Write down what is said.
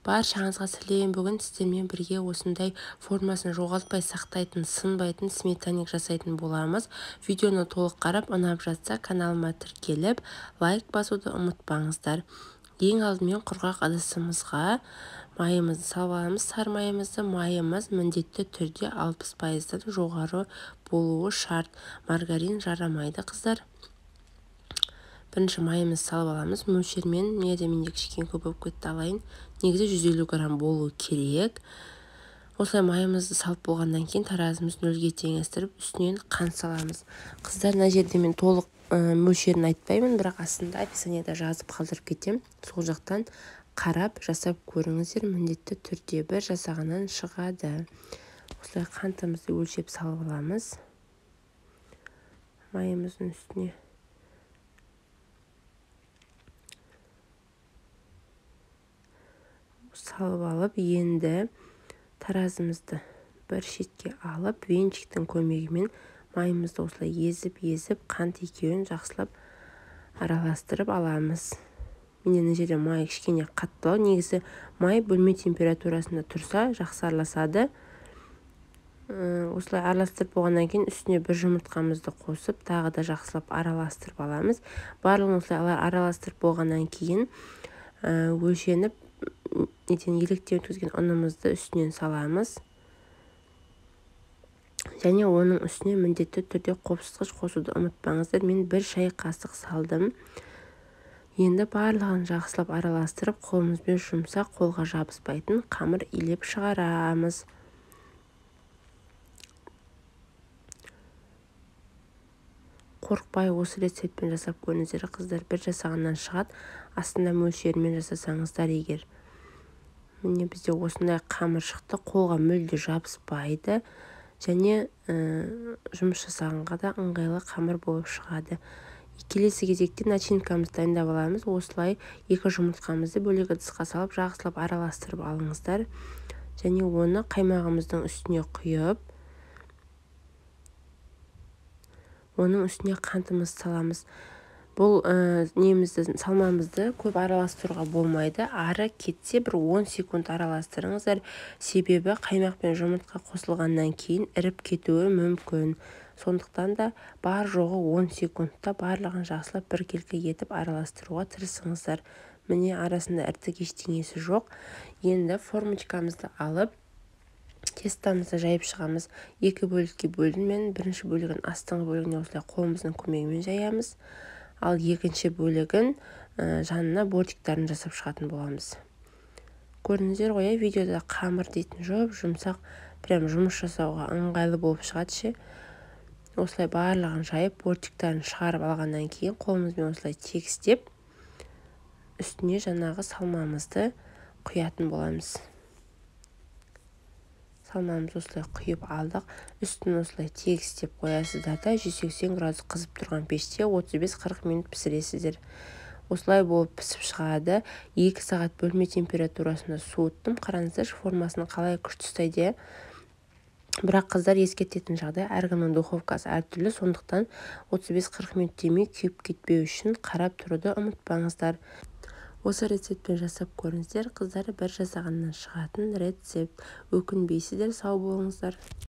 Баршаңызға сәлем! Бүгін сіздермен бірге осындай формасын жоғалтпай сақтайтын, сынбайтын сметанник жасайтын боламыз. Видеоны толық қарап, ұнап жатса, каналыма тіркеліп, лайк басуды ұмытпаңыздар. Ең алдымен құрғақ ыдысымызға майымызды салып аламыз, сары майымызды. Майымыз міндетті түрде 60%-дан жоғары болуы шарт. Маргарин жарамайды, қыздар. Бірінші майымызды салып аламыз. Мөлшермен, міне, менде кішкене көп болып кетті, алайын. Негізі 150 грамм болу керек. Осылай майымызды салып болғаннан кейін таразымызды нөлге теңестіріп, үстінен қант саламыз. Қыздар, мына жерде мен толық мөлшерін айтпаймын, бірақ астында описаниеда жазып қалдырып кетемін. Сол жақтан қарап жасап көріңіздер, міндетті түрде бір жасағаннан шығады. Осылай қантымызды өлшеп салып аламыз. Майымыздың үстіне. Салып алып, енді таразымызды бір шетке алып, венчиктің көмегімен майымызды осылай езіп-езіп, қант екеуін жақсылап араластырып аламыз. Менде мына жерде май кішкене қаттылау. Негізі май бөлме температурасында тұрса жақсы араласады. Осылай араластырып болғаннан кейін үстіне бір жұмыртқамызды қосып, тағы да жақсылап араластырып аламыз. Барлығын осылай араластырып болғаннан кейін өлшеніп неден електен өткізген ұнымызды үстінен саламыз. Және оның үстіне міндетті түрде қопсытқыш қосуды ұмытпаңыздар. Мен бір шай қасық салдым. Енді барлығын жақсылап араластырып, қолымызбен жұмсақ, қолға жабыспайтын қамыр илеп шығарамыз. Қорықпай осы рецептпен жасап көріңіздер, қыздар, бір жасағаннан шығады. Астында мөлшерімен жасасаңыздар егер. Міне, бізде осындай қамыр шықты, қолға мүлде жабыспайды және жұмыс жасағанға да ыңғайлы қамыр болып шығады. Келесі кезекте начинкамызды дайындап аламыз. Осылай екі жұмыртқамызды бөлек ыдысқа салып, жақсылап араластырып алыңыздар. Және оны қаймағымыздың үстіне құйып, оның үстіне қантымызды саламыз. Бұл немізді, салмамызды көп араластыруға болмайды. Ары кетсе бір 10 секунд араластырыңыздар. Себебі қаймақ пен жұмыртқа қосылғаннан кейін іріп кетуі мүмкін. Сондықтан да бар жоғы 10 секундта барлығын жақсылап біркелкі етіп араластыруға тырысыңыздар. Міне, арасында іртік ештеңесі жоқ. Енді формочкамызды алып, тестамызды жайып шығамыз. Екі бөлікке бөлдім мен. Бірінші бөлігін астыңғы бөлігіне осылай қолымыздың көмегімен жаямыз. Ал екінші бөлігін жанына бортиктарын жасап шығатын боламыз. Көрдіңіздер ғой, видеода қамыр дейтін жоқ, жұмсақ, прям жұмыс жасауға ыңғайлы болып шығады ше. Осылай барлығын жайып, бортиктарын шығарып алғаннан кейін қолымызбен осылай тегістеп, үстіне жаңағы салмамызды құятын боламыз. Салмамызды осылай құйып алдық. Үстін осылай тегістеп қоясыздар да 180 градус қызып тұрған пеште 35-40 минут пісіресіздер. Осылай болып пісіп шығады. 2 сағат бөлме температурасында суыттым. Қараңыздаршы, формасын қалай күшті ұстайды. Бірақ, қыздар, ескертетін жағдай, әркімнің духовкасы әртүрлі, сондықтан 35-40 минут демей күйіп кетпеу үшін қарап тұруды ұмытпаңыздар. Осы рецептпен жасап көріңіздер, қыздар, бір жасағаннан шығатын рецепт. Өкінбейсіздер, сау болыңыздар.